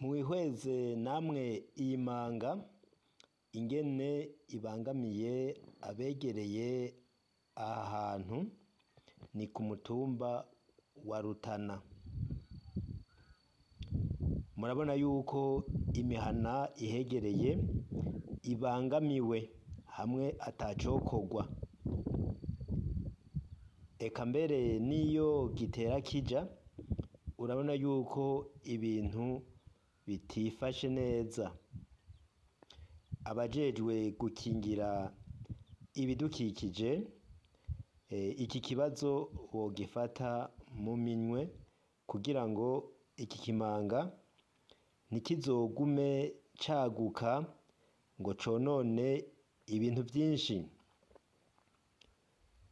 Mwihweze namwe iyi manga ingene ibangamiye abegereye aha hantu ni ku mutumba wa Rutana. Murabona yuko imihana ihegereye ibangamiwe hamwe atacokorwa. Eka mbere n'iyo gitera kija urabona yuko ibintu bitifashe neza. Abajejwe gukingira ibidukikije iki kibazo bogifata mu minwe kugira ngo iki kimanga ntikizogume caguka ngo conone ibintu vyinshi.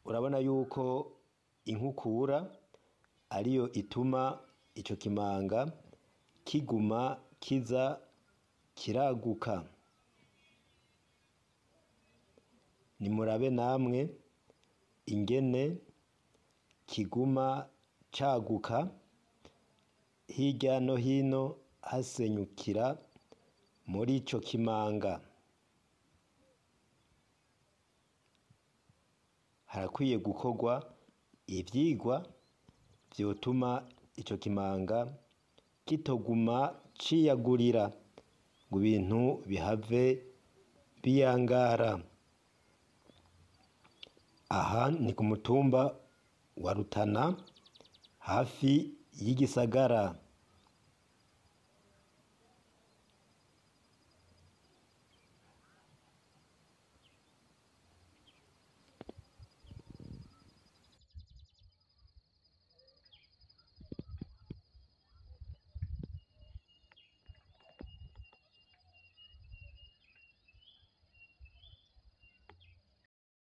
Urabona yuko inkukura ariyo ituma ico kimanga kiguma kiza kiraguka. Nimurabe namwe ingene kiguma caguka hirya no hino hasenyukira muri ico kimanga. Harakwiye gukorwa ivyigwa vyotuma ico kimanga kitoguma ciyagurira ngo ibintu bihave biyangara. Aha ni ku mutumba wa Rutana hafi y'igisagara.